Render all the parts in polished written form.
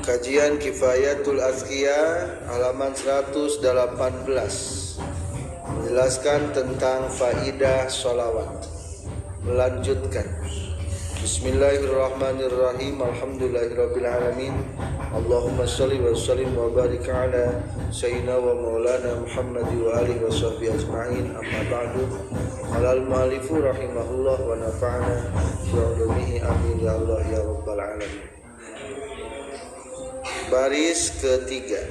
Kajian Kifayatul Azkiya halaman 118 menjelaskan tentang faidah sholawat. Melanjutkan. Bismillahirrahmanirrahim. Alhamdulillahirabbil alamin. Allahumma shalli wa sallim wa barik ala sayyidina wa maulana Muhammad wa alihi wa sahbihi ajma'in. Amma ba'du. Qala al-mu'allifu rahimahullah wa nafa'ana bi ulumihi amin ya Allah ya rabbal alamin. Baris ketiga.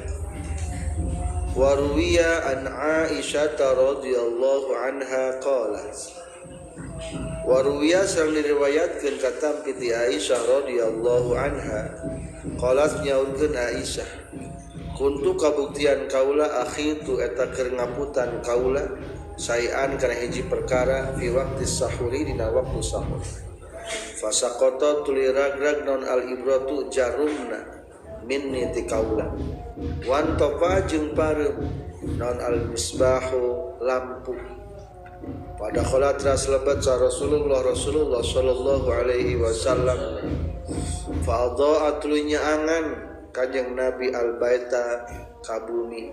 Waruwiya an Aisyah radhiyallahu anha qalat. Waruwiya sareng diriwayatkeun katampi ti Aisyah radhiyallahu anha qalat nyaurkeun Aisyah kuntu kabuktian kaula akhitu eta keur ngaputan kaula saean kana hiji perkara fi waqti sahuri dina waktu sahur fasaqata tuluy ragrag non al ibratu jarumna minni ti kaula wan tofa jeung pareum non al misbahu lampu. Pada kholat lebat sa Rasulullah Rasulullah sallallahu alaihi wasallam fa adha'a tuluy nyaangan kanjeng Nabi al baita ka bumi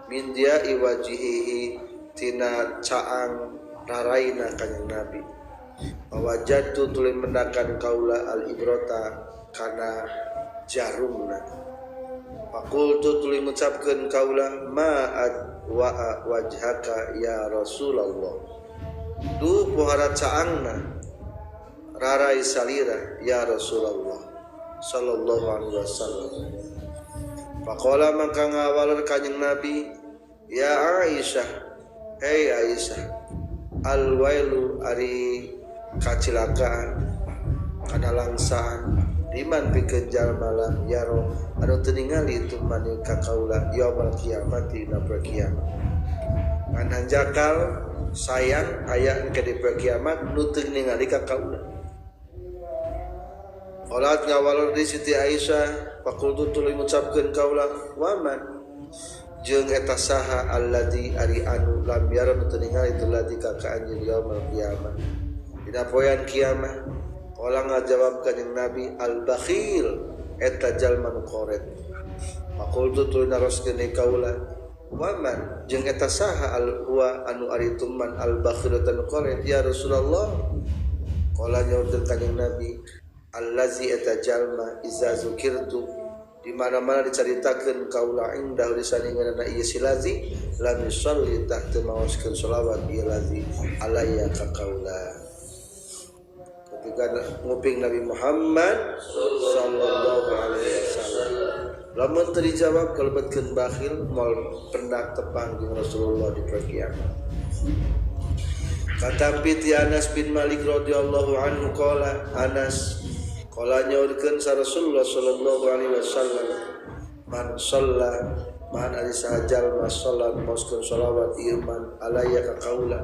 min dia'i wajhihi tina caang raraina kanjeng Nabi wajadtu tuluy mendakan kaula al ibrata kana jarumna faqultu tuluy ngucapkeun kaula ma'ad wa wajhaka ya Rasulullah duh pohara caangna rarai salira ya Rasulullah sallallahu alaihi wasallam. Faqala maka ngawaler kanjeng Nabi ya Aisyah, hei Aisyah, al wailu ari kacilakaan kana langsaan liman pikeun jalma lam yaro anu teu ningali itu man ka kaula yaumul kiamati dina poe kiamat. Ngan hanjakal sayang aya engke di poe kiamat nu teu ningali ka kaula. Qalat ngawalor di Siti Aisyah faqultu tuluy ngucapkeun kaula waman jeung eta saha alladzi ari anu lam yara nu teu ningali itu ladzi ka ka anjeun yaumul kiamah dina poean kiamat. Qala ngajawab kanjeng Nabi al bakhil eta jalma nu koret. Faqultu tuluy naroskeun kaula waman jeung eta saha al huwa anu ari tuman al bakhil eta nu koret ya Rasulullah. Qala nyaurkeun kanjeng Nabi allazi eta jalma iza zukirtu di mana-mana dicaritakeun kaula indah disandinganna ieu si lazi lam yusalli tah teu maoskeun sholawat ieu lazi alayya ka kaula. Ketika nguping Nabi Muhammad sallallahu alaihi wasallam lamun teu dijawab kalebetkeun bakhil moal pendak tepang jeung Rasulullah di poe kiamat. Katampi ti Anas bin Malik radhiyallahu anhu qala Anas qala nyaurkeun sa Rasulullah sallallahu alaihi wasallam man shalla man ari saha jalma salat maoskeun sholawat ieu man alayya ka kaula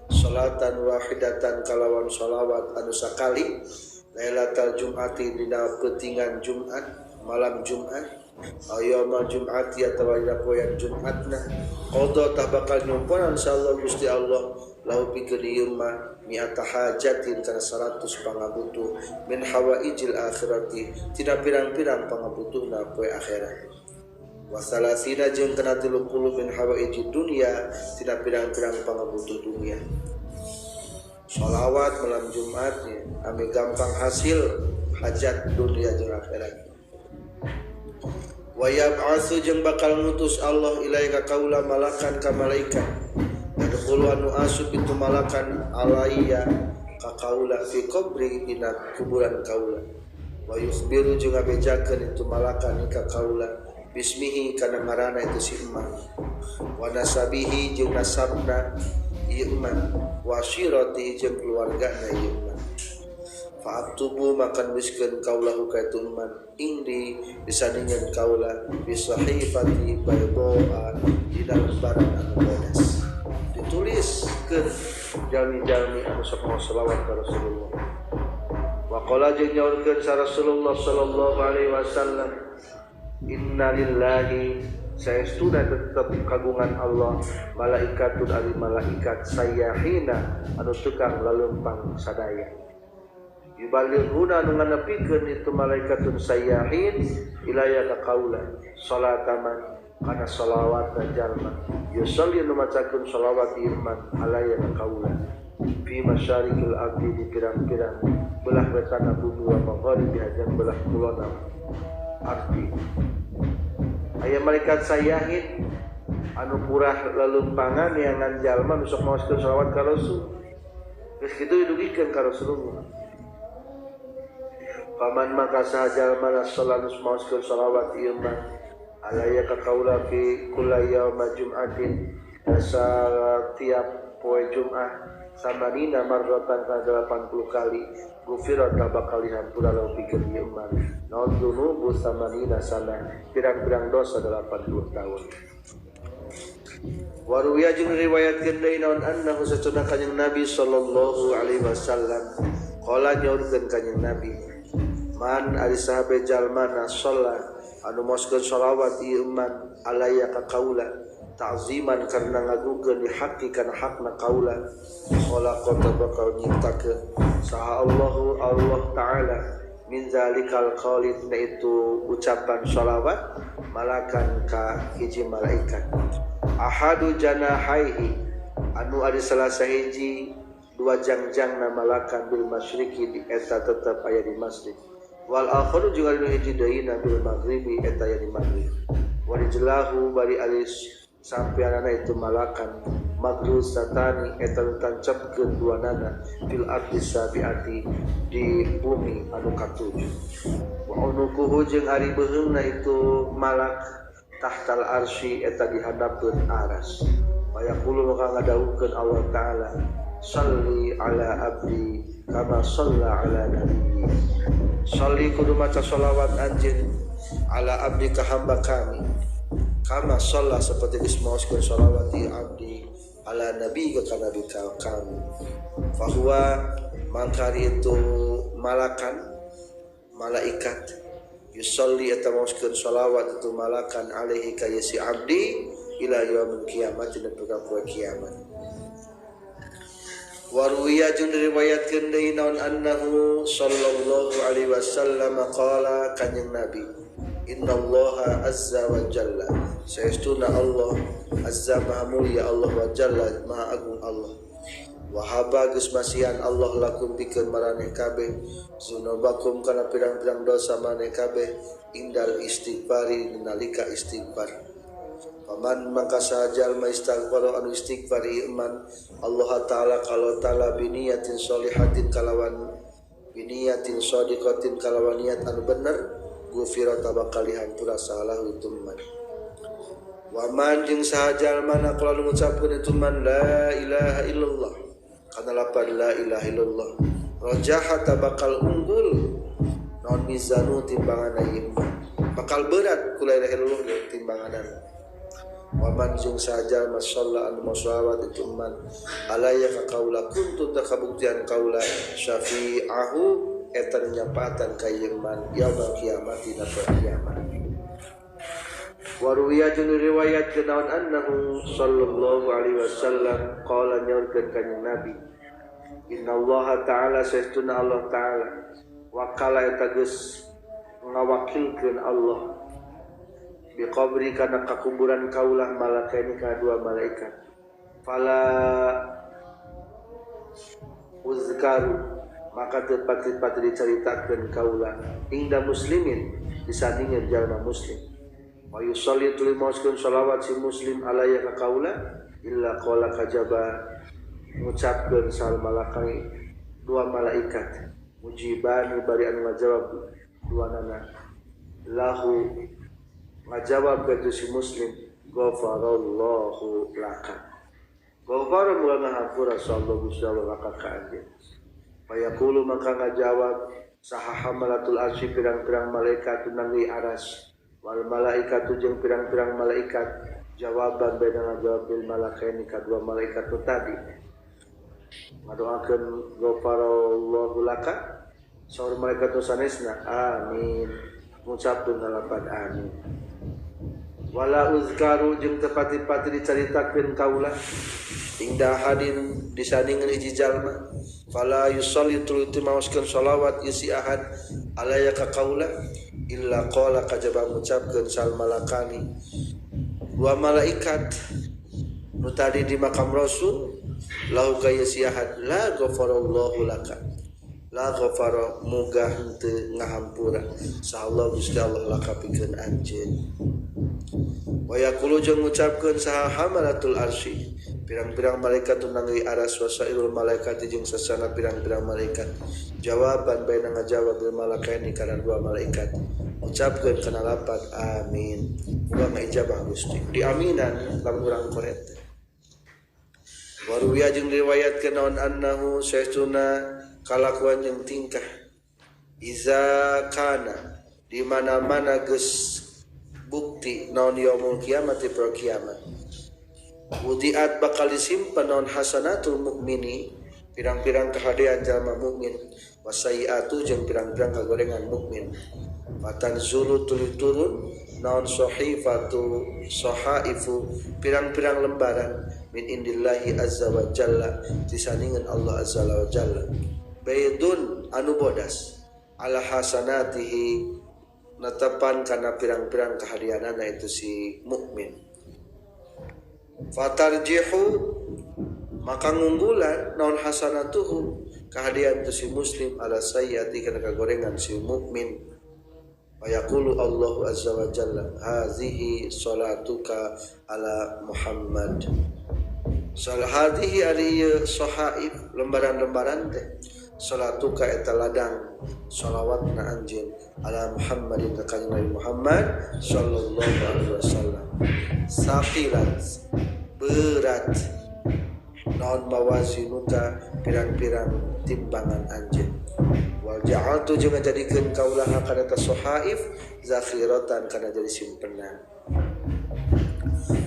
salatan wahidatan kalawan sholawat anu sakali lailatal jum'ati dina peutingan Jumat malam Jumat ayyama jum'ati atawa dina poean Jumatna qada tah bakal nyumponan insyaallah Gusti Allah lahu pikeun ieu mah mi'ata hajatin kana 100 pangabutuh min hawaijil akhirati tina pirang-pirang pangabutuhna poe akhirat wa salasina jeung kana 30 min hawaijid dunya tina pirang-pirang pangabutuh dunia. Sholawat malam Jumatnya ame gampang hasil hajat dunia jeung akhirat. Wa yab'atsu jeung bakal ngutus Allah ilaika kaula malakan ka malaikat yadkhulu anu asup itu malakan alaiya ka kaula fi qabri dina kuburan kaula wa yukhbiru jeung ngabejakeun itu malakan ka kaula bismihi kana ngaranna itu si emak wa nasabihi jeung nasabna ieu emak wa syiratihi jeung keluargana ieu emak. Fa'aktubu makan miskeun kaula ka itu emak indi disandingan kaula bi sahifati baydaa di dalam lembaran anu bodas dituliskeun jalmi-jalmi anu sok mawa selawat ka Rasulullah. Wa qala jeung nyaurkeun sa Rasulullah sallallahu alaihi wasallam innalillahi saestuna tetep kagungan Allah malaikatun ari malaikat sayyahina anu tukang lalempang sadaya. Yubalighuna nu nganepikeun itu malaikatun sayyahin ilaya ka kaula salataman kana salawat jalma yusalli nu macakeun salawat iman alaya ka kaula fi masyarikil ardi di pirang-pirang belah wetan bumi wa magharibi jeung belah kulon ardi. Aya malaikat sayyahin anu purah lelumpangan yang jalma nu sok maoskeun salawat ka Rasul. Geus kitu didugikeun ka Rasulullah. Paman maka sahaja jalma sallallahu maoskeun salawat ieu mah alaya ka kaula fi kulli yauma jum'atin setiap poe Jumat samanina marratan ka 80 kali gufirat bakal dihampura lahu pikeun ieu mah naon dzunubu samanina sana pirang-pirang dosa 80 tahun. Waruya jeung riwayatkeun deui naon annahu satuna kanjing Nabi sallallahu alaihi wasallam qala nyaurkeun kanjing Nabi man ari sahabe jalma na sholat anu maoskeun sholawat ieu man alaya ka kaula ta'ziman karena ngagungkeun di haqi kana hakna kaula khalaqa bakal nyiptakeun saha Allahu Allah taala min zalikal qauli itu ucapan sholawat malakan ka hiji malaikat ahadu janahaihi anu ari salah sahiji dua jangjangna malakan bil masyriqi di eta tetep aya di masjid wal akharu jeung anu hiji deui bil maghribi eta aya di maghrib warijlahu bari alis sampeanana itu malakan magrusatani eta tancapkeun duanana fil ardi sabiati di bumi anu katujuh wa unukuhu jeung ari beuheungna itu malak tahtal arsy eta dihandapeun aras fayaqulu maka ngadawuhkeun Allah taala salli ala abdi kama shalla ala nabiyyi salli kudu maca sholawat anjeun ala abdi ka hamba kami kama shalla seperti geus maoskeun sholawat di abdi ala nabi ka nabi kami fahuwa mangkari itu malakan malaikat yusalli eta maoskeun sholawat itu malakan alaihi ka si abdi ila yaumil kiamat dina poe kiamat. Waruwiya jeung diriwayatkeun deui naon annahu sallallahu alaihi wasallam qala kanjing Nabi innallaha azza wa jalla saestuna Allah azza maha mulia Allah wa jalla maha agung Allah wahaba geus masihan Allah lakum pikeun maraneh kabeh dzunubakum kana pirang-pirang dosa maneh kabeh indal istighfari nalika istighfar. Paman mangka sajalma istighfar anu istighfar iman Allah taala kalau taala biniyatin sholihatin kalawan biniyatin shadiqatin kalawan niat anu bener gufira bakal dihampura salah itu man. Wa man jeung sajalma na kala ngucapkeun itu man la ilaha illallah kana lapan la ilaha illallah rajaha bakal unggul non mizanu timbangan ieu bakal berat ku la ilaha illallah timbanganan. Waman jeung saja masyaallah anu masyawat itu man alaya ka kaula kuntu takabuktian kaula syafi'ahu eta nyapaatan ka ieu man yaumul kiamat dina poe kiamat. Waruwiya jeung riwayat naon annahu sallallahu alaihi wasallam qala nyaurkeun ka Nabi innallaha ta'ala saestuna Allah ta'ala wakala eta geus ngawakilkeun Allah bi qabri kana kakuburan kaulah malakaini kana dua malaikat fala uzkaru maka tepat-tepat dicaritakeun kaula ingda muslimin disandingan jalma muslim wa yusalli tuluy maoskeun shalawat si muslim alaya ka kaula illa qala kajaba ngucapkeun sal malakai dua malaikat mujibani bari anu ngajawab dua nana lahu ngajawab ka si muslim ghafarallahu laka ghafara mula ngahampura sallallahu alaihi laka ka anjeun. Fayaqulu maka ngajawab saha hamalatul arsy pirang-pirang malaikat nanggi aras wal malaikatu jeung pirang-pirang malaikat jawaban beda ngajawab bil malakaini kadua malaikat nu tadi ngadoakeun ghafarallahu laka saur malaikat nu sanesna amin ngucapkeun ngalapan amin. Wala uzkaru jeung tepati-pati dicaritakeun kaula ingda hadin disandingan hiji jalma Fala yusalli tuluy teu maoskeun shalawat ieu si ahad alaya ka kaula illa qala kajaba ngucapkeun sal malakani dua malaikat nu tadi di makam Rasul lahu ka ieu si ahad la ghafarallahu laka la ghafara muga henteu ngahampura sahallahu Gusti Allah laka pikeun anjeun. Wa yaqulu jeung ngucapkeun saha hamalatul arsy pirang-pirang malaikat tunangi aras wa sairul malaikat jeung sasana pirang-pirang malaikat jawaban bae ngajawab bil malakaini kana dua malaikat ucapkeun kana lapat amin muga ngaijabah Gusti diaminan lamun urang koret. Waruya jeung riwayatkeun naon annahu saestuna kalakuan jeung tingkah iza kana di mana-mana geus bukti naon yaumul kiamat pro kiamat wudiat bakal disimpan naon hasanatul mukmini pirang-pirang kahadean jalma mukmin wasayiatu jeung pirang-pirang kagorengan mukmin fatan zulu tuluy turun naon sahifatu sahaifu pirang-pirang lembaran min indillahi azza wa jalla disandingan Allah azza wa jalla baydun anu bodas ala hasanatihi netepan kana pirang-pirang kahadeanana itu si mukmin. Fatarjihu maka ngunggulan naon hasanatuhu kahadian tu si muslim ala sayyiati kana kagorengan si mukmin. Fayaqulu Allahu azza wa jalla hazihi salatuka ala Muhammad. Sal hadhihi ari sahaif lembaran-lembaran teh salatuka eta ladang salawatna anjeun ala Muhammadin ka kanjeng Nabi Muhammad sallallahu alaihi wasallam. Saqilat berat naon mawazinuka pirang-pirang timbangan anjeun wal ja'altu jeung ngajadikeun kaulaha kana eta sahaif zakhiratan kana jadi simpenan.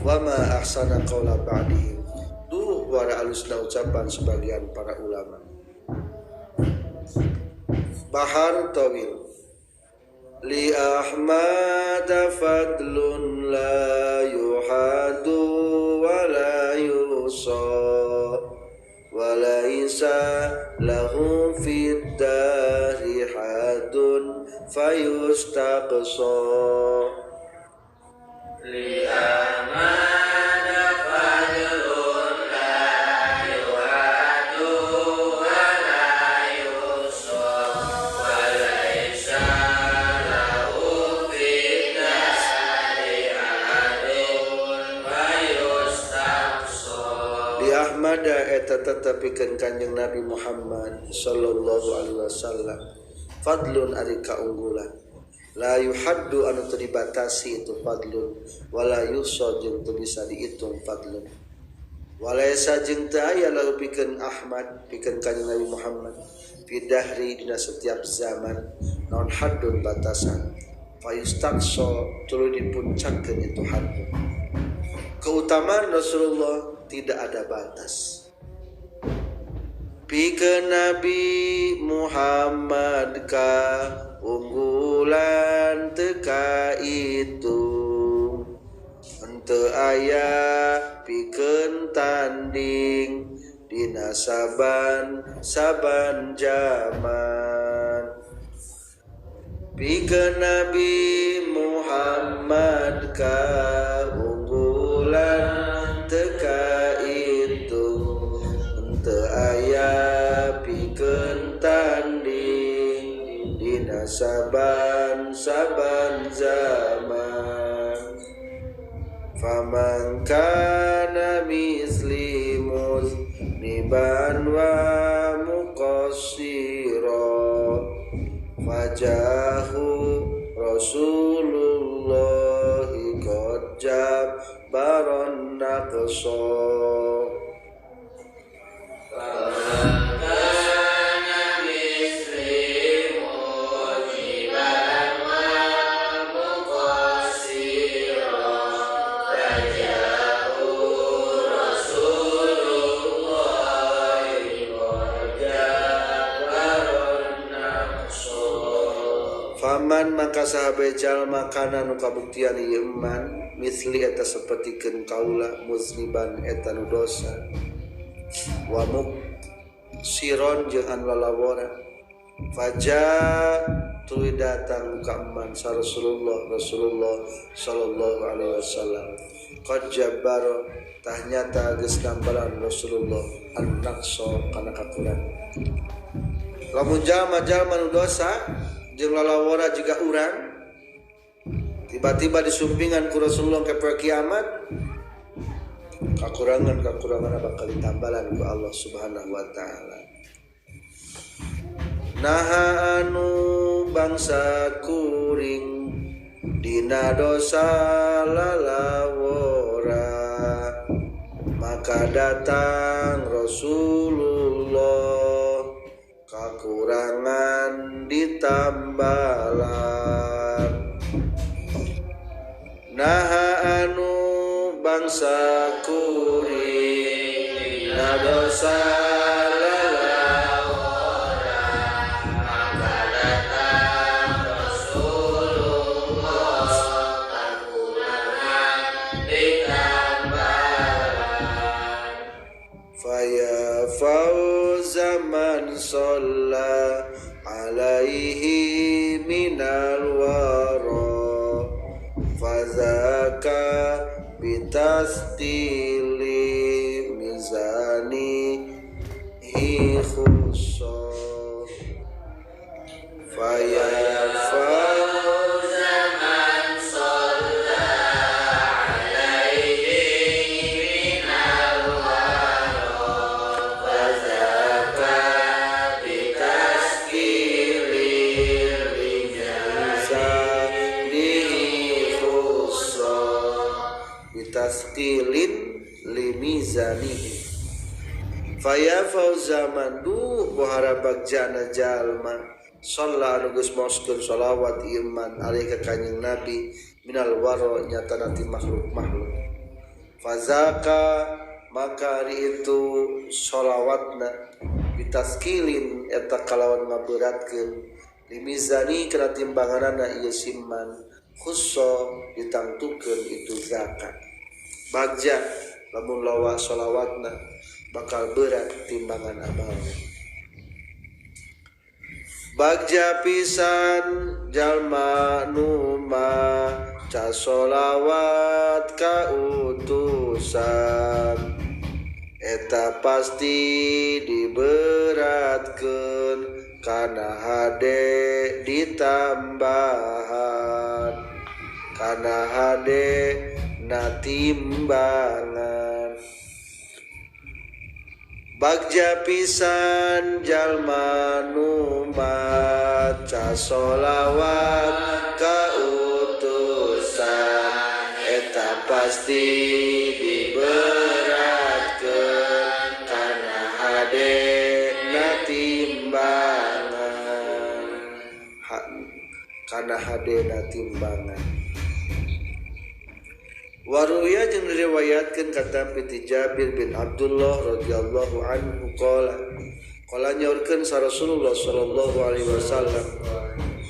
Wa ma ahsana qaula ba'dihim duh wara alusna ucapan sebagian para ulama. Bahar tawil li Ahmad fadlun la yuhadu wa la yusa wa laisa lahu fid dahri hadun fayustaqsa. Li Ahmad fadlun la yuhadu wa la yusa wa laisa lahu fid dahri hadun fayustaqsa. Li Ahmad eta tetepikeun Kanjeng Nabi Muhammad sallallahu alaihi wasallam fadlun ari kaunggulan la yuhaddu anu teu dibatasi itu fadlun wala yusa jeung teu bisa dihitung fadlun walaisa jeung teu aya lahu pikeun Ahmad pikeun Kanjeng Nabi Muhammad fi dahri dina setiap zaman naon haddun batasan fayustaqsa tuluy dipuncakkeun itu haddun. Keutamaan Rasulullah tidak ada batas. Pikeun Nabi Muhammad ka unggulan teu kaitung henteu aya pikeun tanding dina saban-saban jaman. Pikeun Nabi Muhammad ka unggulan teu kaitung henteu aya pikeun tanding dina saban-saban zaman. Faman kana misli muzniban wa muqassira fajahu Rasulullah qad jabbaran naqsa. Faman maka sahabe jalma kana nu kabuktian ieu iman misli eta sapertikeun kaula muzniban eta nu dosa wa siron jeung anu lalawora faja tuluy datang ka eman sa Rasulullah sallallahu alaihi wasallam qad jabbaro tah nyata geus nambalan Rasulullah an-naqsa kana kakurangan lamun jalma-jalma nu dosa jeung lalawora jiga urang tiba-tiba disumpingan ku Rasulullah ke poe kiamat kakurangan-kakurangan bakal ditambalan ku Allah Subhanahu wa taala. Naha anu bangsa kuring dina dosa lalawora maka datang Rasulullah kakurangan ditambalan. Naha anu bangsa kuring dina dosa lalawora maka datang Rasulullah kakurangan ditambalan. Faya fauza man sholla alaihi minal wara fazaka bitastili mizani hi khussa faya fauza man sholla alaihi minal wara fazaka bitastili mizani khussa bitaskilin limizanihi faya fauzaman duh bohara bagjana jalma shalla anu geus maoskeun sholawat iman alaihi ka kanjeng Nabi minal waro nyatana ti makhluk-makhluk fazaka maka ari itu sholawatna bitaskilin eta kalawan ngaberatkeun limizani kana timbanganana ieu siman khusso ditangtukeun itu zakat. Bagja lamun lawa sholawatna bakal berat timbangan amalna. Bagja pisan jalma nu maca sholawat ka utusan eta pasti diberatkeun kana hade ditambahan kana hade na timbangan. Bagja pisan jalma nu maca sholawat ka utusan eta pasti diberatkeun kana hade na timbangan kana hade na timbangan. Waruya jeung diriwayatkeun kata piti Jabir bin Abdullah radhiyallahu anhu qala qala nyaurkeun sa Rasulullah sallallahu alaihi wasallam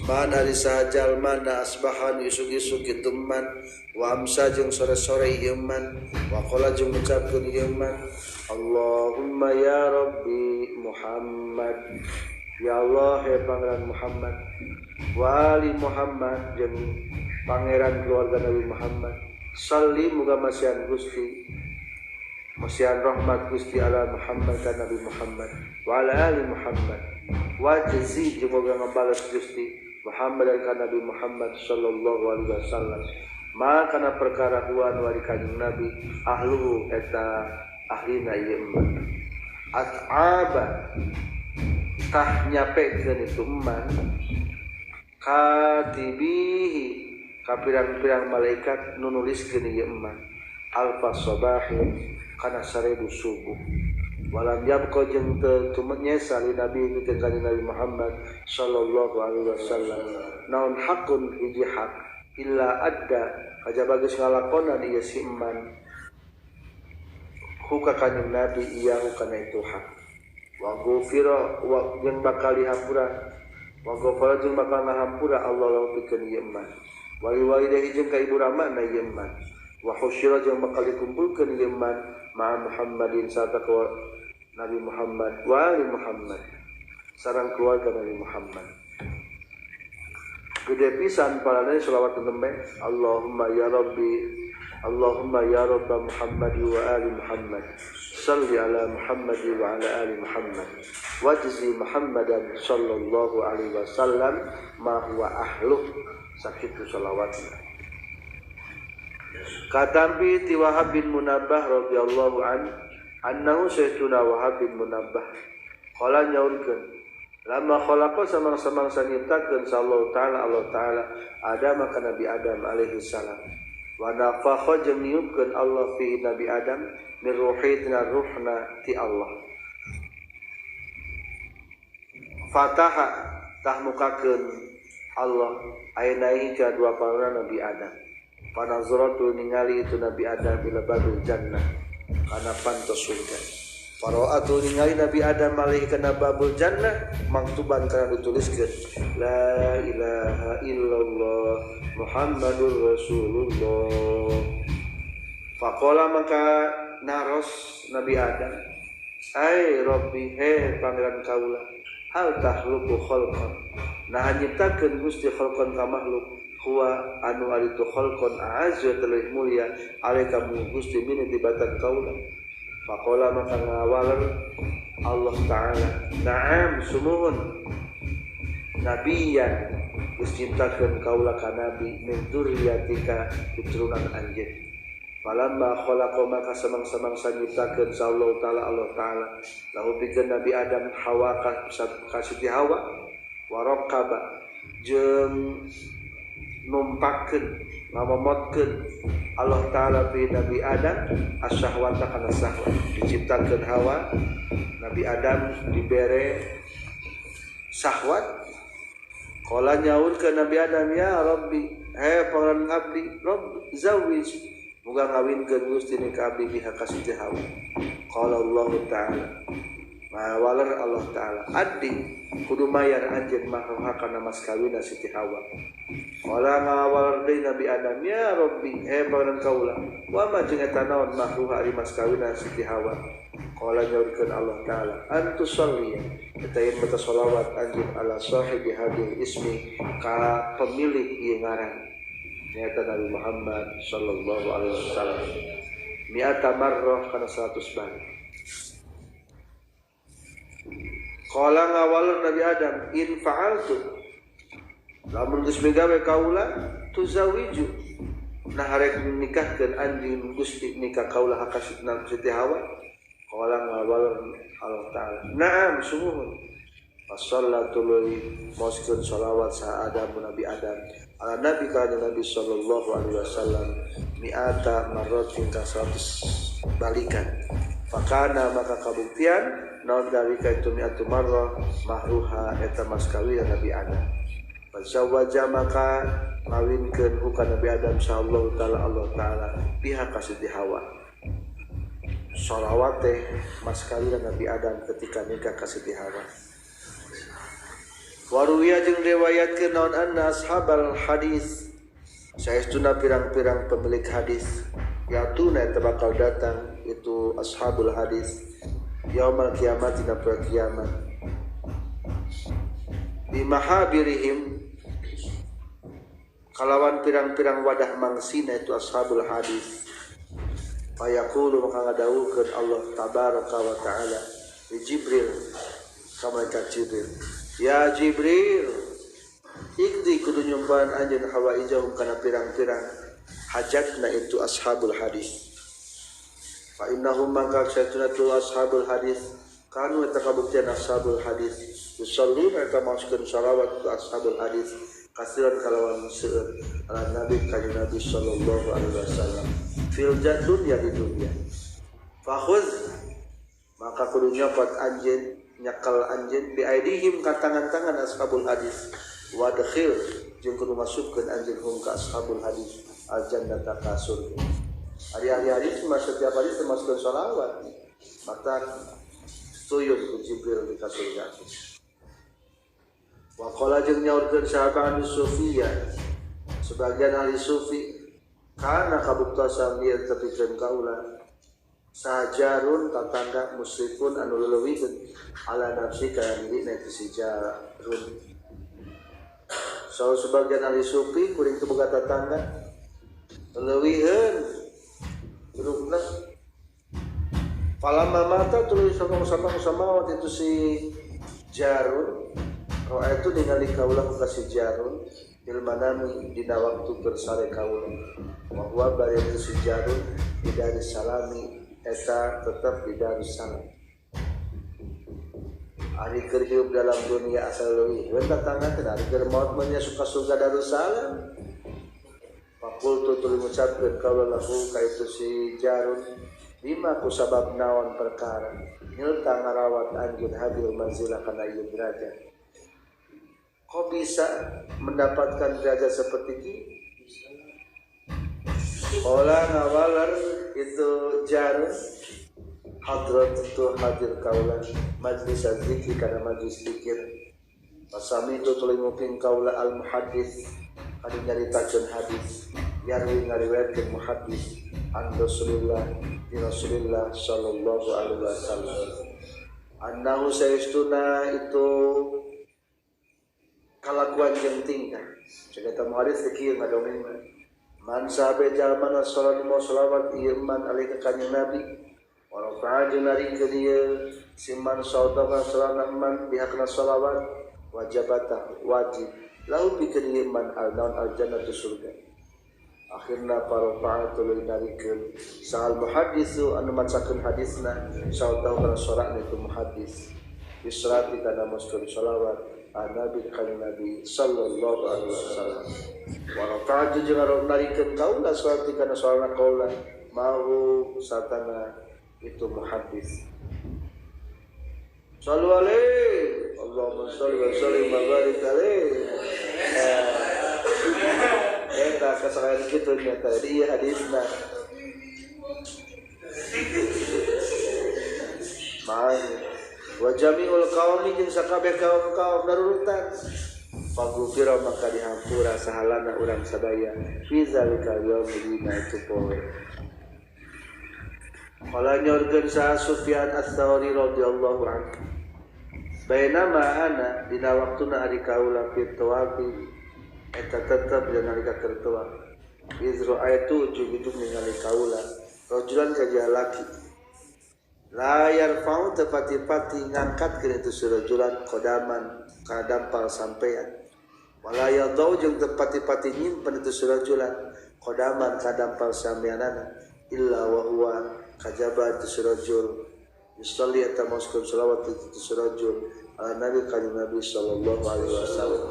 man ari saha jalma na asbahan isuk-isuk kitu man wa amsa jeung sore-sore ieu man wa qala jeung ngucapkeun ieu man Allahumma ya Rabbi Muhammad ya Allah he pangeran Muhammad wa ali Muhammad jeung pangeran keluarga Nabi Muhammad salli muga masihan Gusti masihan rahmat Gusti ala Muhammad ka Nabi Muhammad wa ala ali Muhammad wa jazi jeung moga ngabales Gusti Muhammad ka Nabi Muhammad sallallahu alaihi wasallam ma kana perkara huwa nu ari kanjeng Nabi ahluhu eta ahlina ieu man at'aba tah nyapekeun itu man katibihi kapirang-pirang malaikat nu nuliskeun ieu eman alfa sabahin kana 1000 subuh walam yabqa jeung teu tumenyesa li nabi pikeun kanjeng Nabi Muhammad sallallahu alaihi wasallam naon hakun hiji hak illa adda kajaba geus ngalakonan ieu si eman huka kanjeng Nabi ieu kana itu hak wa ghufira wa jeung bakal dihampura wa ghafara jeung bakal ngahampura Allah lahu pikeun ieu eman wali walidahi jeung ka ibu ramana ieu man wa husyira jeung bakal dikumpulkeun ieu man ma Muhammadin sarta ka Nabi Muhammad wa ali Muhammad sareng keluarga Nabi Muhammad. Gede pisan parane selawat tembe Allahumma ya Rabbi Allahumma ya Rabb Muhammad wa ali Muhammad salli ala Muhammad wa ala ali Muhammad wajzi Muhammadan sallallahu alaihi wasallam ma huwa ahluh. Sakitu salawatna. Katampi ti Wahab bin Munabbah radhiyallahu an annahu sayyiduna Wahab bin Munabbah qala nyaurkeun lama khalaqa samang-samangsa nyiptakeun sallallahu ta'ala Allah ta'ala Adam ka Nabi Adam alaihi salam wa nafakha jeung niupkeun Allah fi Nabi Adam min ruhi tina ruhna ti Allah fataha tah mukakeun Allah ainai ka dua parona Nabi Adam panazratu ningali itu Nabi Adam ila babil jannah kana pantos surga Fara'atu ningali Nabi Adam alaihi kana babul jannah maktuban kana dituliskeun la ilaha illallah Muhammadur Rasulullah. Faqala maka naros Nabi Adam, ai Rabbi he pangeran kaula hal takhluqu khalqan nah nyiptakeun Gusti khalqan ka makhluk huwa anu ari tu khalqan a'azzu talih mulia alaika Gusti min tibatan kaula. Faqala maka ngawaler Allah Ta'ala na'am sumuhun nabiyan geus nyiptakeun kaula ka nabi min dzurriyyatika keturunan anjeun. Falamma khalaqa maka samang-samangsa nyiptakeun Allah Ta'ala Allah Ta'ala lahu pikeun Nabi Adam Hawa ka Siti Hawa wa raqaba jeung numpakeun ngamomotkeun Allah Ta'ala fi Nabi Adam asyahwata kana syahwat diciptakeun Hawa Nabi Adam dibere syahwat. Qala nyaurkeun Nabi Adam ya Rabbi he pangeran abdi Rabb zawij muga ngawinkeun Gusti ni ka abdi biha ka Siti Hawa. Qala Allah Ta'ala mawaler Allah Ta'ala addi kudu mayar anjeun mahruha kana mas kawinna Siti Hawa. Qala ngawaler deui Nabi Adam ya Rabbi he pangeran kaula wa ma jeung eta naon mahruha ari mas kawinna Siti Hawa. Qala nyaurkeun Allah Ta'ala antusalli eta yen mata sholawat anjeun ala sahibi hadil ismi ka pemilik ieu ngaran nyaeta Nabi Muhammad sallallahu alaihi wasallam mi'ata marrah kana 100 balik. Qala ngawaler Nabi Adam in fa'altu lamun geus migawe kaula tuzawiju nah arek nikahkeun anjeun Gusti nikah kaula ka Siti Hawa. Qala ngawaler Allah Ta'ala na'am sumuhun. Fasallatu maoskeun sholawat sa Adam Nabi Adam ala Nabi ka Nabi sallallahu alaihi wasallam mi'ata marratin ka 100 balikan. Fakana maka kabuktian naon dalika itu mi'atu marrah mahruha eta mas kawin Nabi Adam. Fazawaja maka ngawinkeun ka Nabi Adam sallallahu ta'ala Allah Ta'ala biha ka Siti Hawa. Sholawat teh mas kawin Nabi Adam ketika nikah ka Siti Hawa. Waruwiya jeung riwayatkeun naon anna ashabal hadis saestuna pirang-pirang pemilik hadis yatuna eta bakal datang itu ashabul hadis yaumal kiamat dina poe kiamat bimahabirihim kalawan pirang-pirang wadah mangsina itu ashabul hadis. Fayaqulu maka ngadawuhkeun Allah tabaraka wa ta'ala li Jibril ka malaikat Jibril ya Jibril ikdi kudu nyumpan anjeun hawaijahum kana pirang-pirang hajatna itu ashabul hadis. Fa innahum maka saytuna tu ashabul hadis kanu eta kabuktian ashabul hadis yusalluna eta maoskeun shalawat tu ashabul hadis kasiran kalawan seueur ala nabi ka nabi sallallahu alaihi wasallam fil dunya di dunya. Fakhuz maka kudu nyopot anjeun nyakal anjeun bi aidihim ka tangan-tangan ashabul hadis wadkhil jeung kudu masukkeun anjeun hum ka ashabul hadis al jannata ka surga. Ari ahli hadis mah setiap hari termasuk sholawat maka tuyun ku Jibril di ka surga. Wa qala jeung nyaurkeun sahabat sufia sebagian ahli sufi kana kabuktosan ieu tepikeun kaula Sajarun tatangga musyrikun anu leuwihkeun ala nafsi kana dirina itu si jarun. So sebagian ahli sufi kuring teu boga tatangga leuwiheun burukna. Falamma mata tuluy sama-sama waktu itu si jarun roa itu ningali kaula ka si jarun bil manami dina waktu bersare kaula wa huwa bari itu si jarun di Darussalami eta tetap di Darussalam. Ari keur hirup dalam dunia asal leuwih we tatangga teh ari keur maot mah nya suka surga Darussalam. Faqultu tuluy ngucapkeun kaula lahu ka itu si jarun bima ku sabab naon perkara nyelta ngarawat anjeun hadil manzilah kana ieu derajat. Kok bisa mendapatkan derajat seperti ini? Ola ngawaler itu jarun hadrat itu hadir kaula majlis zikir kana majlis zikir. Pasami itu tuluy nguping kaula al muhaddis anu nyaritakeun hadis yarwi ngariwayatkeun muhaddis an Rasulillah di Rasulillah sallallahu alaihi wasallam annahu saestuna itu kalakuan jeung tingkah. Cek eta muhaddis teh kieu ngadongeng man sahabe jalma na salat mau selawat ieu man alaihi ka kanjeng Nabi wa rafa'a jeung narikeun ieu si man sautana salana man pihakna salawat wajabata wajib lahu pikeun ieu man al naun al jannatu surga. Akhirna parafa'a tuluy narikeun sahal muhaddisu anu macakeun hadisna sautahu kana sorana itu muhaddis bisrati kana maskeun salawat an nabi kana nabi sallallahu alaihi wasallam wa rafa'tu jeung narikeun kaula salati kana sorana kaula mau satana itu muhaddis. Sallu alaihi Allahumma shalli wa sallim wa barik alaihi. Eta kasakayan kitu nya tadi ieu hadisna. Mah wa jami'ul qaumi jeung sakabeh kaum-kaum darurutan fagufira maka dihampura sahalana urang sadaya fi zalika yaum dina itu poe. Qala nyorkeun sa Sufyan Ats-Tsauri radhiyallahu anhu bainama ana dina waktuna ari kaula fi tawafi eta tetep dina nalika keur tawaf iz ra'aitu ujug-ujug ningali kaula rajulan kaja laki la yarfa'u tepati-pati ngangkatkeun itu surajulan qadaman ka dampal sampean wala yadau jeung tepati-pati nyimpen itu surajulan qadaman ka dampal sampeanana illa wa huwa kajaba itu surajul yusalli eta maoskeun selawat itu surajul ala nabi kanjeng Nabi sallallahu alaihi wasallam.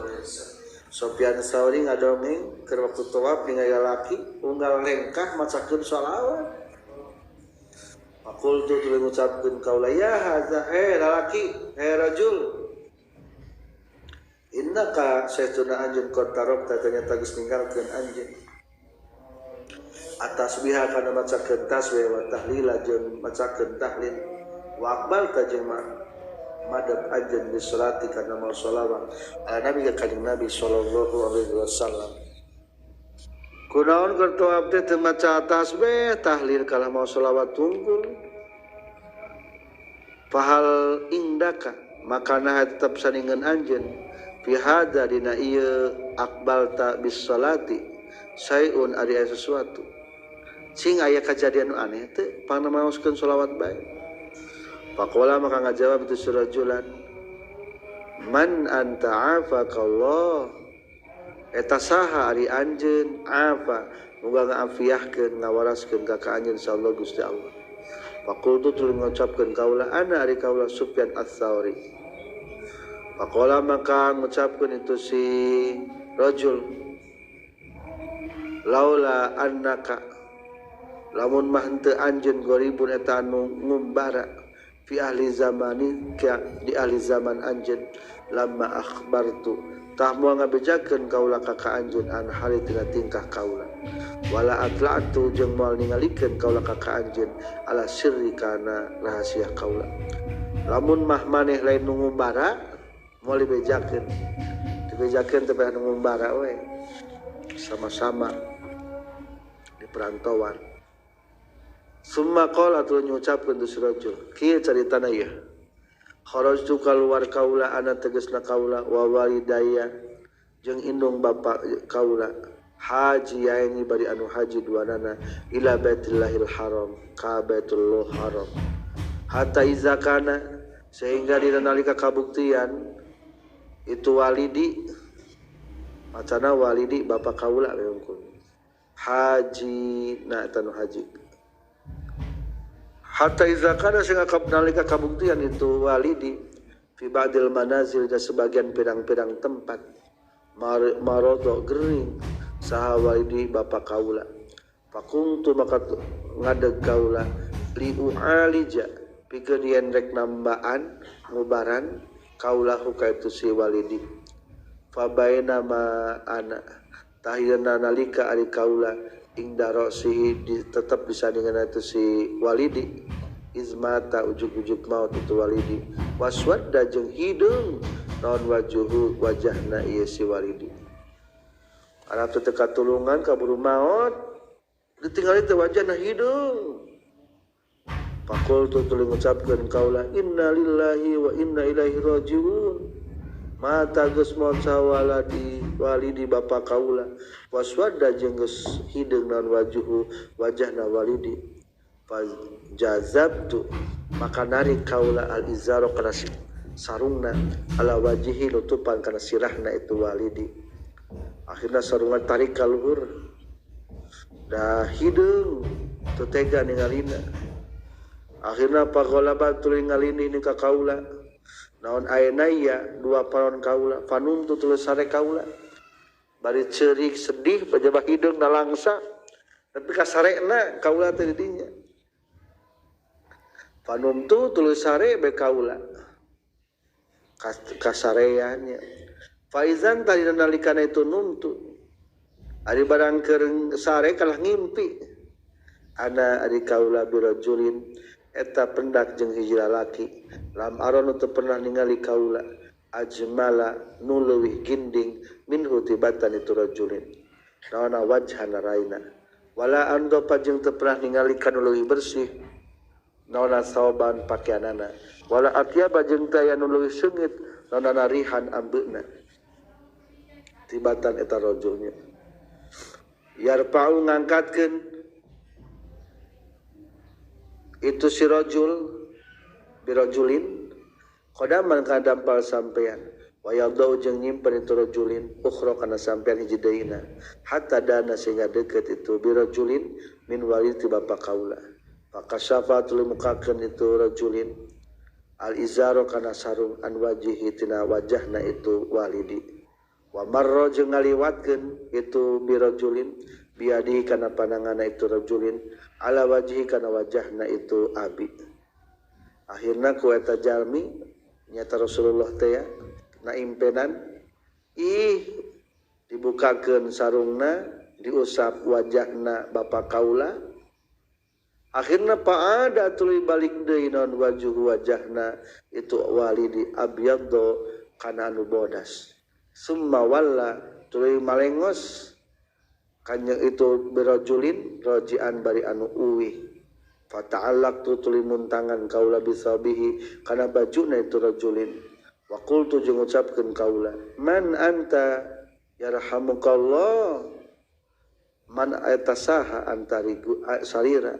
Sofyan Tsauri ngadongeng keur waktu tawaf ningali lalaki unggal lengkah macakeun shalawat. Faqultu tuluy ngucapkeun kaula ya hadza he lalaki he rajul innaka saestuna anjeun qad tarokta ternyata geus ninggalkeun anjeun atas biha kana macakeun tasbih wa tahlila jeung macakeun tahlil wa aqbalta jeung madep anjeun di salati kana mau shalawat ala nabi ka kanjeng Nabi sallallahu alaihi wasallam. Kunaon keur tawaf teh teu maca tasbih tahlil kalah mau shalawat tungkul fahal indaka maka nah tetep saningan anjeun fi hadza dina ieu aqbalta bis salati sayun ari aya sesuatu sing aya kajadian nu aneh teh pangna maoskeun shalawat bae. Faqala maka ngajawab itu surajulan man anta afakallah eta saha ari anjeun afa muga ngaafiahkeun ngawaraskeun ka ka anjeun insyaallah Gusti Allah. Faqultu tuluy ngucapkeun kaula ana ari kaula Sufyan Ats-Tsauri. Faqala maka ngucapkeun itu si rajul laula annaka lamun mah henteu anjeun goribun eta anu ngumbara fi ahli zamani di ahli zaman anjeun lamma akhbartu tah moal ngabejakeun kaula ka ka anjeun an hali tina tingkah kaula wala atla'tu jeung moal ningalikeun kaula ka ka anjeun ala sirri kana rahasia kaula. Lamun mah maneh lain nu ngumbara moal dibejakeun, dibejakeun teh anu ngumbara we sama-sama di perantauan. Summa qala tu nyucapkeun tu si rajul kieu caritana ieu kharajtu kaluar kaula ana tegasna kaula wa walidayya jeung indung bapa kaula haji yaini bari anu haji duanana ila baitillahil haram ka baitullah haram hatta iza kana sehingga dina nalika kabuktian itu walidi macana walidi bapa kaula leungkun haji na eta nu haji hatta iza kana sehingga nalika kabuktian itu walidi fi ba'dil manazil dan sebagian pirang-pirang tempat marodo gering saha walidi bapa kaula faqumtu maka ngadeg kaula li u'alija pikeun yen rek nambaan ngubaran kaula ka itu si walidi fa baina ma ana tahiyana nalika ari kaula ing darosihi tetep disandingan itu si walidi izmata ujug-ujug maut itu walidi waswadda jeung hideung naon wajuhu wajahna ieu si walidi. Arab teu katulungan kaburu maot ditinggali teh wajahna hideung. Faqultu tuluy ngucapkeun kaula inna lillahi wa inna ilaihi rajiun. Mata geus maot sawaladi walidi bapa kaula waswadda jeung geus hideung naon wajuhu wajahna walidi. Fajazabtu maka narik kaula al izaro kana sarungna ala wajihi nutupan kana sirahna itu walidi. Akhirna sarungna tarik ka luhur dah hideung teu tega ningalina. Akhirna pagolaba tuluy ngalini ni ka kaula naon ayenaya dua paron kaula fanum tu tuluy sare kaula bari ceurik sedih bajabah hideung nalangsa tapi kasarekna kaula teh di dinya. Fanum tu tuluy sare be kaula kasareannya. Faizan tadi nalikana itu numtu ari barang keur sare kalah ngimpi ana ari kaula birajulin eta pendak jeung hiji lalaki lam aron teu pernah ningali kaula ajmala nu leuwih ginding minhu tibatan itu rajulin naona wajhana raina wala andopa jeung teu pernah ningali kanu leuwih bersih naona saoban pakeanana wala atyaba jeung teu aya nu leuwih seungit naona rihan ambeuna tibatan eta rajulnya. Yarfa'u ngangkatkeun itu si rajul birajulin qadaman kana dampal sampean wa yadau jeung nyimpen itu rajulin ukhra kana sampean hiji deuna hatta dana sehingga deukeut itu birajulin min walidi bapa kaula fakasafa tuluy mukakeun itu rajulin al izaro kana sarung an wajihi tina wajahna itu walidi wa marra jeung ngaliwatkeun itu birajulin biadi kana pananganna itu rajulin ala wajhi kana wajahna itu abi. Akhirna ku eta jalmi nyata Rasulullah teh ya na impenan ih dibukakeun sarungna diusap wajahna bapa kaula. Akhirna paada tuluy balik deui naon wajuh wajahna itu walidi abyaddo kana anu bodas. Summa walla tuluy malengos kanjeng itu birajulin rojian bari anu uwih. Fata'allaq tu tuluy muntangan kaula bisabihi kana bajuna itu rajulin. Wa qultu jeung ngucapkeun kaula man anta yarhamukallah man eta saha antarigu salira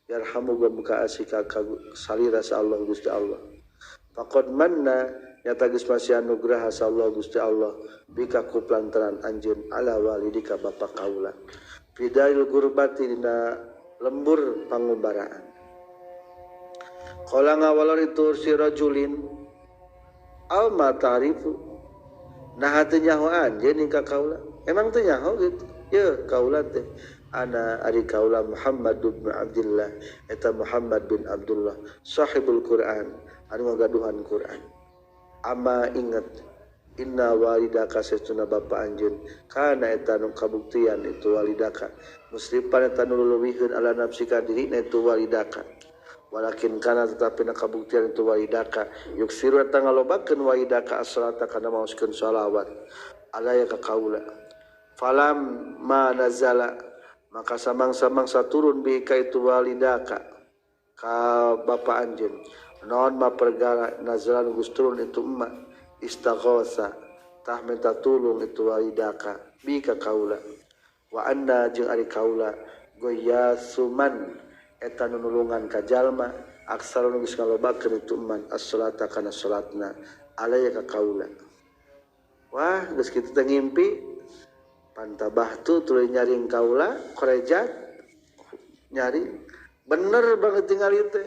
yarhamu muka asika ka salira sa Allah Gusti Allah. Faqad manna nyata geus masih anugerah sa Allah Gusti Allah bika ku plantaran anjeun ala walidika bapa kaula fidail gurbati dina lembur pangumbaraan. Qala ngawalor itu si rajulin al ma ta'rifu nah teu nyaho anjeun ka kaula emang teu nyaho gitu ye kaula teh ana ari kaula Muhammad bin Abdullah eta Muhammad bin Abdullah sahibul Quran anu ngagaduhan Quran. Ama inget inna walidaka sesuna bapa anjeun kana eta nu kabuktian itu walidaka muslipan eta nu leuwihkeun ala nafsika dirina itu walidaka walakin kana tetapi na kabuktian itu walidaka yuksiru eta ngalobakeun walidaka as-salata kana maoskeun shalawat alaya ka kaula falam ma nazala Maka samang-samangsa turun bi ka itu walidaka ka bapa anjeun naon ma perkara nazalan geus turun itu emma istaghotsa tah minta tulung itu walidaka bi ka kaula wa anna jeung ari kaula goyasuman eta nulungan ka jalma aksara nu geus ngalobakeun itu man as-salata kana salatna alaya ka kaula. Wah geus kitu teh ngimpi pantabahtu tuluy nyaring kaula korejat nyaring bener banget tingali teh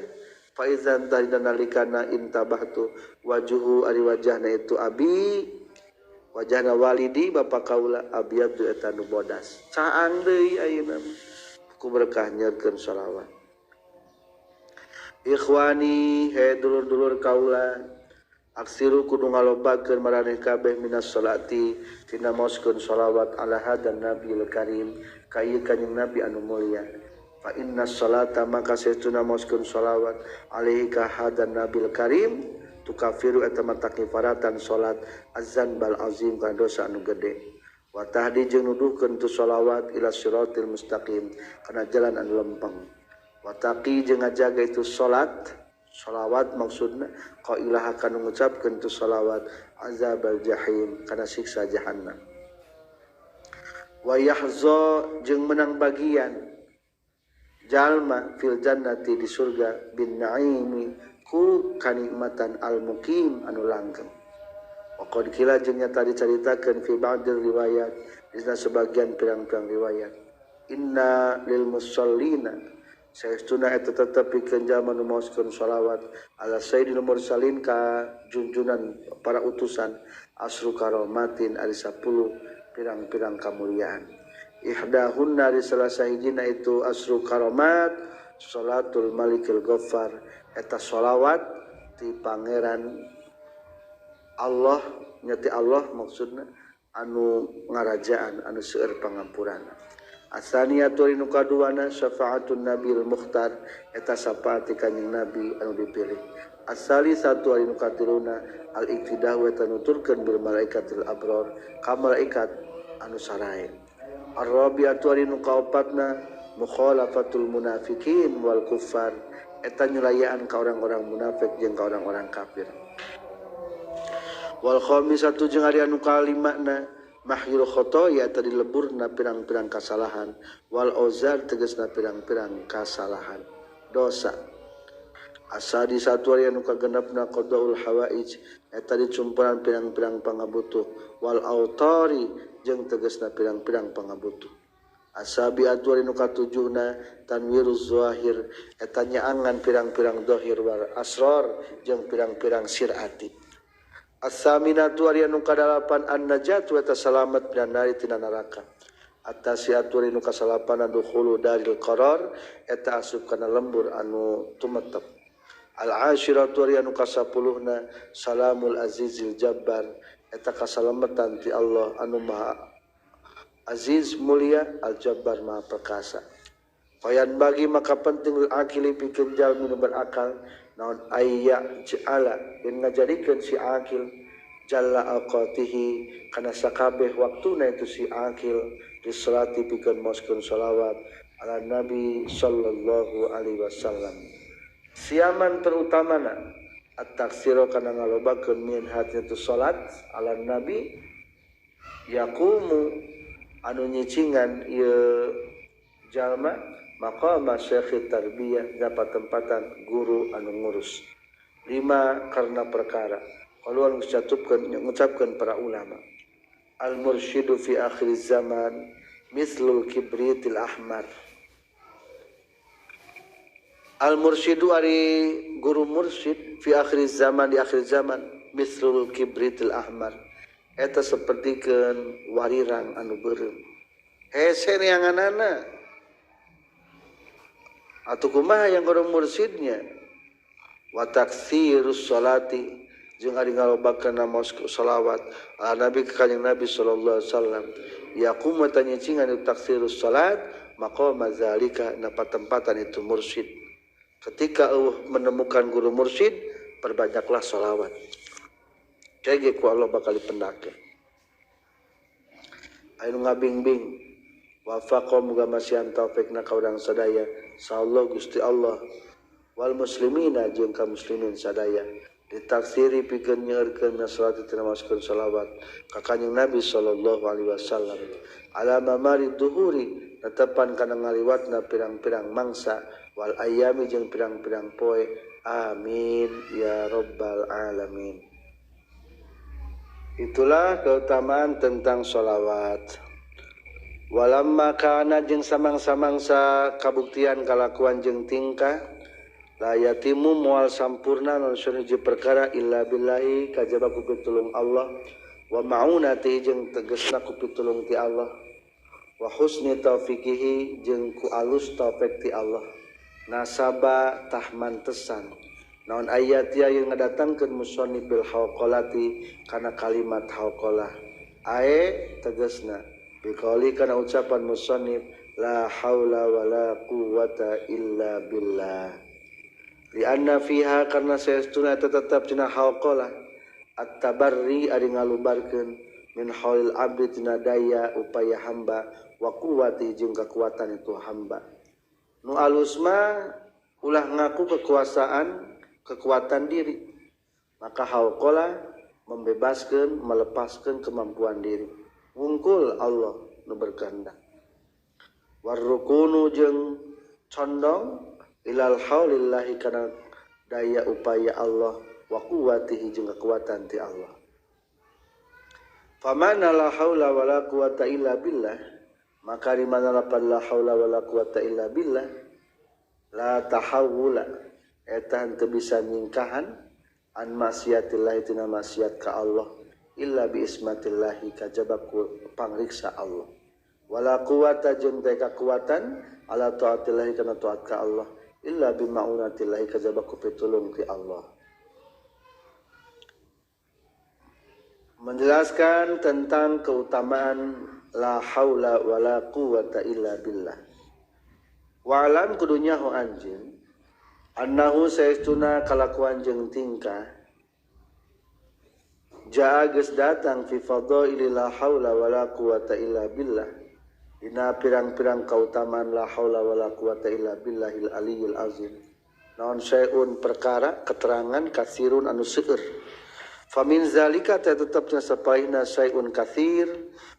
fa izan tadina nalikana intabahtu wajuhu ari wajahna itu abi wajahna walidi bapa kaula abyadu eta nu bodas caang deui ayeuna ku berkah nyeurkeun shalawat. Ikhwani he dulur-dulur kaula aksiru kudu ngalobakeun maraneh kabeh minas salati tina maoskeun shalawat ala hadan nabiyil karim ka ieu kanjing nabi anu mulia fa inna salata maka saestuna maoskeun shalawat alaihi ka hadan nabil karim tukafiru eta matakifaratan salat azan bal azim kana dosa anu gede wa tahdi jeung nuduhkeun tu shalawat ila siratil mustaqim kana jalan anu lempeng wa taqi jeung ngajaga itu salat shalawat maksudna qailah kana ngucapkeun tu shalawat azabal jahim kana siksa jahannam wa yahza jeung menang bagian jalma fil jannati di surga bin naimi ku kanikmatan al muqim anu langgeng. Waqad kila jeung nyata dicaritakeun fi ba'dil riwayat dina sebagian pirang-pirang riwayat inna lil musallina saestuna eta tetep pikeun jalma nu maoskeun shalawat ala sayyidil mursalin ka junjunan para utusan asru karomatin ari 10 pirang-pirang kamuliaan ihdahunna ari salah sahijina itu asru karomat salatul malikil ghaffar eta shalawat ti pangeran Allah nyati Allah maksudna anu ngarajaan anu seueur pangampurana. Asaniyatu nu kaduana syafaatun nabil mukhtar eta syafaat ti kanjing nabi anu dipilih. Asali satu ari nu katiluna al iktidah wa tanuturkeun bil malaikatil abror ka malaikat anu sarae. Arrabiatu ari nu kaopatna mukhalafatul munafikin wal kuffar eta nyulayaan ka orang-orang munafik jeung ka orang-orang kafir. Wal khamisatu jeung ari anu kalimana mahyul khotoya tadi leburna pirang-pirang kasalahan wal auzar tegasna pirang-pirang kasalahan dosa. Asadi satu ari anu kagenepna qadaul hawaij eta dicumpuran pirang-pirang pangabutuh wal autari jeung tegasna pirang-pirang pangabutuh. Asabiatu ari nu katujuhna tanwiruz zahir eta nyaangan pirang-pirang zahir wal asrar jeung pirang-pirang sirati. As-saminatu ari anu kadalapan an-najatu eta salamet minan nari tina neraka. At-tasiatu ari nu kasalapan dukhulu daril qarar eta asup kana lembur anu tumetep. Al-ashiratu ari anu kasapuluhna salamul azizil jabbar eta kasalametan ti Allah anu maha aziz mulia al-jabbar maha perkasa. Fayan bagi maka penting lil akili pikeun jalmi nu berakal naon ayya ja'ala yen ngajadikeun si akil jalla aqatihi kana sakabeh waktuna itu si akil di salati pikeun maoskeun shalawat ala nabi sallallahu alaihi wasallam. Siaman terutamana at-taksiru kana ngalobakeun min hatnya tu salat ala nabi yaqumu anu nyicingan ieu jalma maqama syekh tarbiyah dapat tempatan guru anu ngurus lima karena perkara kalau ngucapkeun para ulama al mursyidu fi akhir zaman mislul kibritil ahmar. Al mursyidu ari guru mursyid fi akhir zaman di akhir zaman mislul kibritil ahmar eta sapertikeun warirang anu beureum hese neanganana atuh kumaha yang guru mursyidnya wa taksirus salati jeung ari ngalobakeun maos selawat ala nabi ka kanjeng Nabi sallallahu alaihi wasallam yaqumu tanyicingan taksirus salat maqama zalika na patempatan itu mursyid. Ketika menemukan guru mursyid perbanyaklah selawat kege ku Allah bakal dipendakeun. Anu ngabingbing Wafaqa muga masihan taufikna ka urang sadaya sahallah Gusti Allah wal muslimina jeung ka muslimin sadaya ditaksiri pikeun nyeurkeun salat tina maskeun selawat ka Kanjeng Nabi sallallahu alaihi wasallam ala mamari duhuri netepan kana ngaliwatna pirang-pirang mangsa wal ayami jeung pirang-pirang poe. Amin ya rabbal alamin. Itulah keutamaan tentang sholawat. Walamma kana jeung samang-samangsa kabuktian kalakuan jeung tingkah la yatimu moal sampurna non hiji perkara illa billahi kajaba ku pitulung Allah wa ma'unati jeung tegesna ku pitulung ti Allah wa husni taufiqihi jeung ku alus taufik ti Allah nasaba tahmantesan naon ayat yang ngadatangkeun musannif bil hauqalati kana kalimat hauqalah ae tegesna biqauli kana ucapan musannif la haula wala quwata illa billah li anna fiha karna saestuna tetep dina hauqalah at-tabarri ari ngalubarkeun min haulil abdi tina daya upaya hamba wa quwati jeung kekuatan itu hamba. Nu alus mah ulah ngaku kekuasaan kekuatan diri, maka hauqalah membebaskan melepaskan kemampuan diri wungkul Allah nu berkehendak. Warrukunu jeung condong ilal haulillahi kana daya upaya Allah wa quwwatihi jeung kekuatan ti Allah. Famana la haula wala quwata illa billah, maka di mana lapan la haula wala quwata illa billah la tahawula eta henteu bisa nyingkahan an maksiatillahi tina maksiat ka Allah illa bi ismatillahi kajaba ku pangriksa Allah wala quwata jeung teu kakuatan ala taatillahi kana taat ka Allah illa bi ma'unatillahi kajaba ku pitulung ti Allah. Menjelaskan tentang keutamaan la haula wala quwata illa billah. Wa alam kudunya ho anjeun annahu saestuna kalakuan jeung tingkah jaa geus datang fi fadaili la haula wala quwata illa billah dina pirang-pirang kautamaan la haula wala quwata illa billahil aliyil azim naon syai'un perkara keterangan katsirun anu seueur. Famin zalika tetepna sapaina syai'un katsir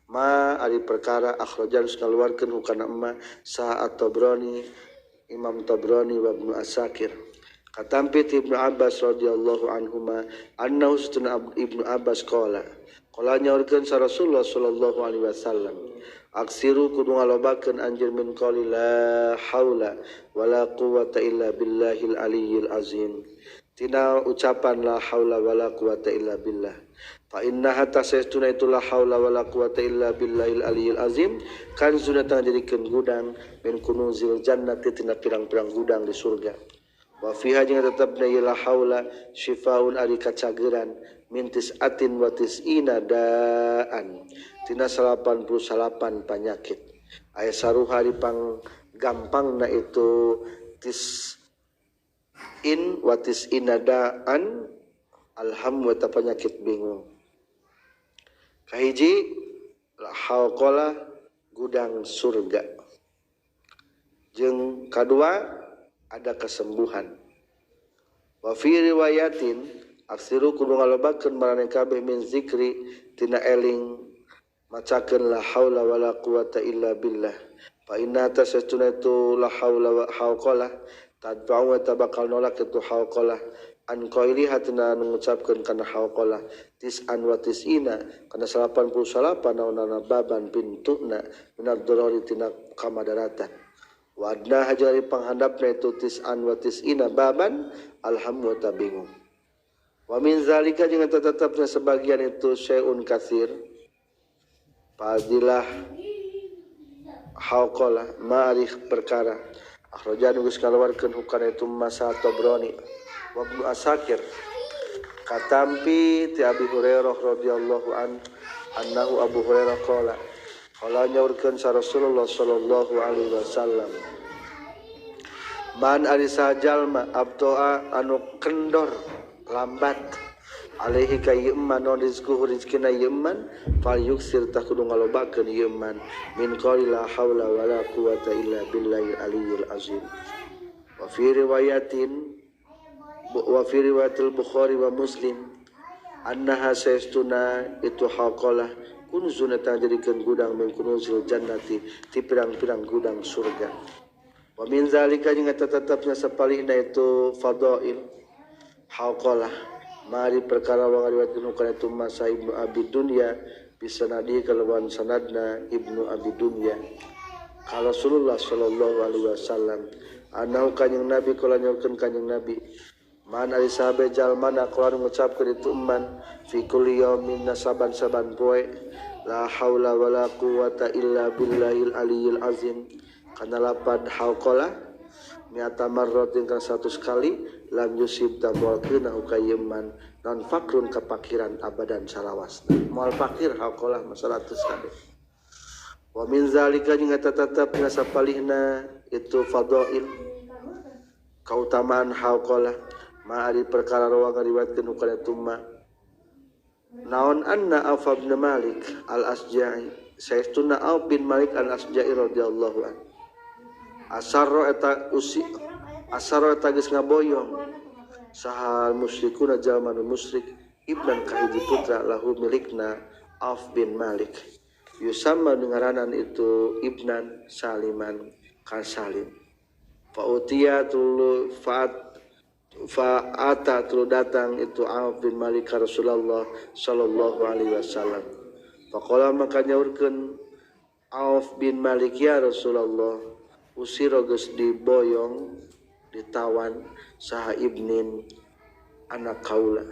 ma ari perkara akhrajan ngaluarkeun hukana emma sa Tabrani Imam Tabrani wa Ibnu Asakir katampi ti Ibnu Abbas radhiyallahu anhuma annahu satuna Ibnu Abbas qala qala nyaurkeun sa Rasulullah sallallahu alaihi wasallam aksiru kudu ngalobakeun anjeun min qouli la haula wala quwata illa billahil aliyyil azim tina ucapan la haula wala quwata illa billah. Fa innaha tasestuna itu la haula wala quwata illa billahil aliyyil azim kan sudah jadikeun gudang min kunuzil jannati tina pirang-pirang gudang di surga. Wa fiha jeung tetepna la haula syifaun ari kacageran min tis'atin wa tis'ina da'an tina 88 panyakit. Aya saruha di pang gampangna itu tis in watis inadaan alham wa penyakit bingung. Kahiji hauqalah gudang surga. Jeung kadua ada kesembuhan. Wa fi riwayatin aksiru kudu ngalobakeun maraneh kabeh min zikri tina eling macakeun la haula wala quwata illa billah. Fa inna tasastuna itu la haula wa hauqalah tadfa'u wa tabakal nolak itu hauqalah an qailiha tina ngucapkeun kana hauqalah tis'an wa tis'ina kana 88 naonana baban pintuna minad darari tina kamadaratan wa adna hajari panghandapna itu tis'an wa tis'ina baban alhamu wa tabingung. Wa min zalika jeung tetepna sebagian itu syai'un katsir fadilah hauqalah ma'arif perkara akhrajan geus kaluarkeun hukana itu masa Tabrani wa Ibnu Asakir katampi ti Abi Hurairah radhiyallahu an annahu Abu Hurairah qala qala nyaurkeun sa Rasulullah sallallahu alaihi wasallam man ari sajalma abtoa anu kendor lambat Alaihi ka ieu man non rizquhu rizkina ieu man fal yuksir tah kudu ngalobakeun ieu man min qouli la haula wala quwata illa billahil aliyyil azim. Wa fi riwayatin wa fi riwayatil Bukhari wa Muslim annaha saestuna itu haqalah kunzuna tajadikeun gudang min kunuzil jannati ti pirang-pirang gudang surga. Wa min zalika jeung eta tetepna sapalihna itu fadail haqalah mari perkara wa ngariwayatkeun kana itu masa Ibnu Abi Dunya bisanadi kalawan sanadna Ibnu Abi Dunya ka Rasulullah sallallahu alaihi wasallam anau kanjing Nabi kala nyaurkeun kanjing Nabi man ari sahabe jalmana kala ngucapkeun itu man fi kulli yaumin nasaban-saban poe la haula wala quwata illa billahil aliyyil azim kana lapad hauqalah mi'ata marratin kana 100 kali lam yusib tamoal keuna ka yeman non fakrun kapakiran abadan salawasna moal fakir hauqalah mah 100 kali. Wa min zalika jeung eta tetepna sapalihna itu fadail kautamaan hauqalah ma ari perkara rawa ngariwayatkeun kana tumma naon anna Auf bin Malik al-Asja'i saestuna Auf bin Malik al-Asja'i radhiyallahu an asarra eta usi asarra eta geus ngaboyong sahal musyrikuna jalma nu musyrik ibnan ka hiji putra lahu milikna Auf bin Malik yusamma ngaranan itu ibnan Saliman ka Salim fa utiya tulu fa'at fa'ata tulu datang itu Auf bin Malik ka Rasulullah sallallahu alaihi wasallam. Faqala maka nyaurkeun Auf bin Malik ya Rasulullah usira geus diboyong ditawan saha ibnin anak kaula.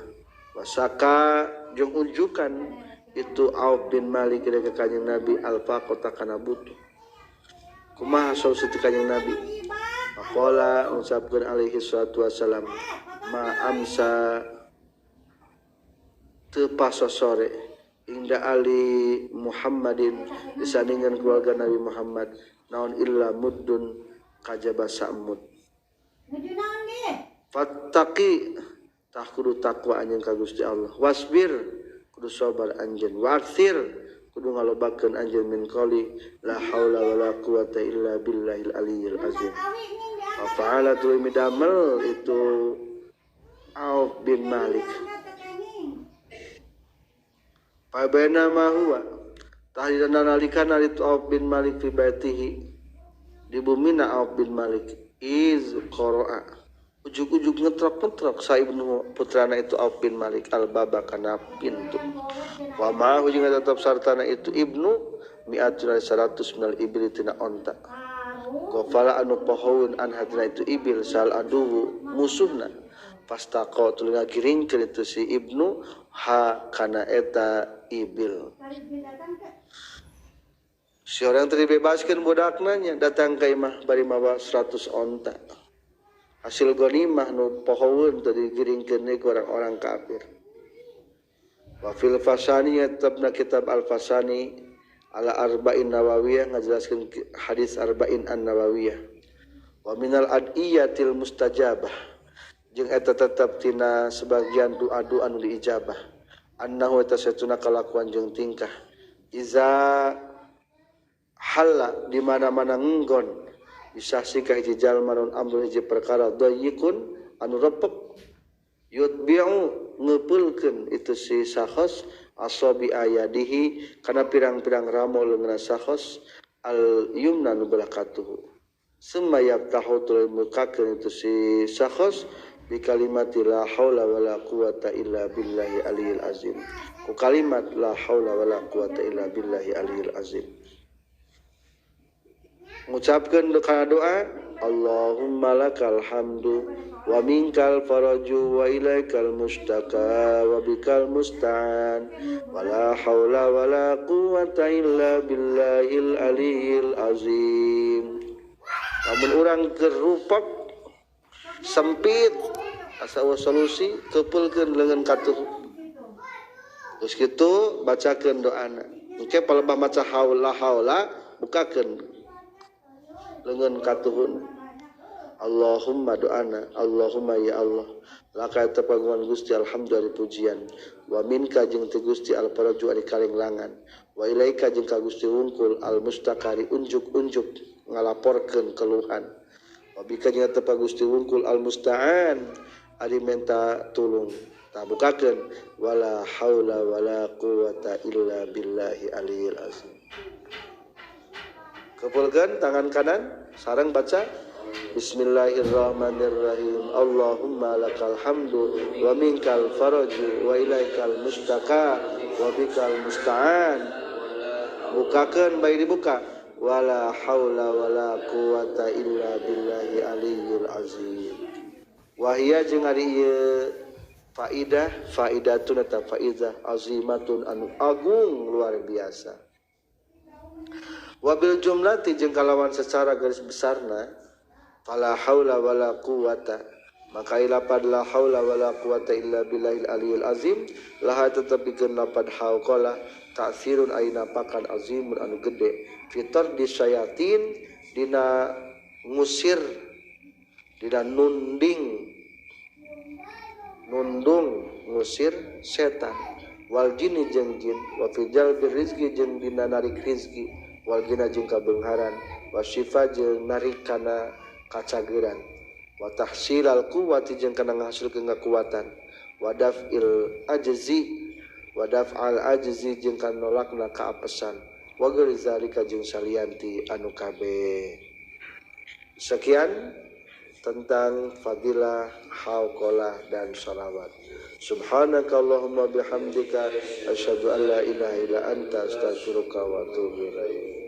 Wasaka jeung unjukan itu Auf bin Malik ka kanjing Nabi alfa kota kana butuh. Kumaha solusi kanjing Nabi? Faqala ucapkeun alaihi salatu wasalam ma amsa teu pasosore inda ali Muhammadin disandingan keluarga Nabi Muhammad naon illa muddun kajaba sa'mud. Fattaqi tah kudu takwa anjeun ka Gusti Allah wasbir kudu sabar anjeun wa'thir kudu ngalobakeun anjeun min qouli la haula wala quwata illa billahil aliyyil azim. Fa'ala tuluy midamel itu Auf bin Malik. Fa baina ma huwa tahdidana nalikana itu Auf bin Malik fi baitihi di bumina Auf bin Malik iz qara'a ujug-ujug ngetrok-ngetrok sa ibnu putrana itu Auf bin Malik al-baba kana pintu wa ma jeung tetep sartana itu ibnu mi'atun 100 minal ibli tina onta gofala anu pohoun an hadna itu ibil sal aduhu musuhna pastaqo tuluy ngagiringkeun itu si ibnu ha kana eta ibil. Si orang tadi dibebaskeun budakna nya datang ka imah bari mawa 100 onta hasil ghanimah nu pohoun tadi digiringkeun ku orang-orang kafir. Wa fil fasani tetepna kitab al fasani ala arba'in nawawiyah ngajelaskeun hadis arba'in an-nawawiyah wa minal adiyatil mustajabah jeung eta tetep tina sebagian doa-doa anu diijabah annahu eta satuna kalakuan jeung tingkah iza halla di mana-mana nggon bisa sikah hiji jalma non amrun hiji perkara dhayyikun anu repek yutbi'u ngepeulkeun itu si sakhos asabi ayadihi kana pirang-pirang ramo leungeunna sakhos al yumna nu belah katuhu summa yaftahu tuluy mukakeun itu si sakhos bi kalimati la haula wala quwata illa billahi aliyil azim ku kalimat la haula wala quwata illa billahi aliyil azim ngucapkeun kana doa Allahumma lakal hamdu wa minkal faraju wa ilaikal mustaka wa bikal musta'an wa la haula wa la quwata illa billahil aliyil azim. Lamun urang kerupok sempit asa solusi kepeulkeun leungeun katuh terus kitu bacakeun doana engke palebah maca haula haula bukakeun leungeun katuhun. Allahumma doana Allahumma ya Allah laka eta pagungan Gusti alhamdulillah pujian wa minka jeung ti Gusti alfaraju ari kalenglangan wa ilaika jeung ka Gusti wungkul almustakari unjuk-unjuk ngalaporkeun keluhan wa bika jeung eta Gusti wungkul almusta'an ari menta tulung tabukakeun wala haula wala quwata illa billahi aliyil azim. Kepulkeun tangan kanan sareng baca Bismillahirrahmanirrahim. Allahumma lakal hamdu wa minkal faraju wa ilaikal mustaka wa bikal musta'an. Bukakeun bae dibuka wala haula wala quwata illa billahi aliyil azim. Wahia jeung ari ieu faidah faidatun eta faidah azimatun anu agung luar biasa. Wabil jumlati jeung kalawan secara garis besarna fala haula wala quwata maka lapad la haula wala quwata illa billahil aliyil azim laha tetepikeun lapad hauqalah ta'sirun aina pakan azimun anu gede fitar disyayatin dina ngusir dina nunding nundung ngusir setan wal jinni jeung jin wa fi jalbi rizki jeung dina narik rizki wal gina jeung kabeungharan wa syifa jeung narik kana kacageran wa tahsilal quwwati jeung kana ngahasilkeun kekuatan wa daf'il ajzi wa daf'al ajzi jeung kana nolakna kaapesan wa ghairi zalika jeung salianti anu kabeh. Sekian tentang fadilah hauqalah dan shalawat. Subhanakallahumma bihamdika asyhadu an la ilaha illa anta astaghfiruka wa atubu ilaik.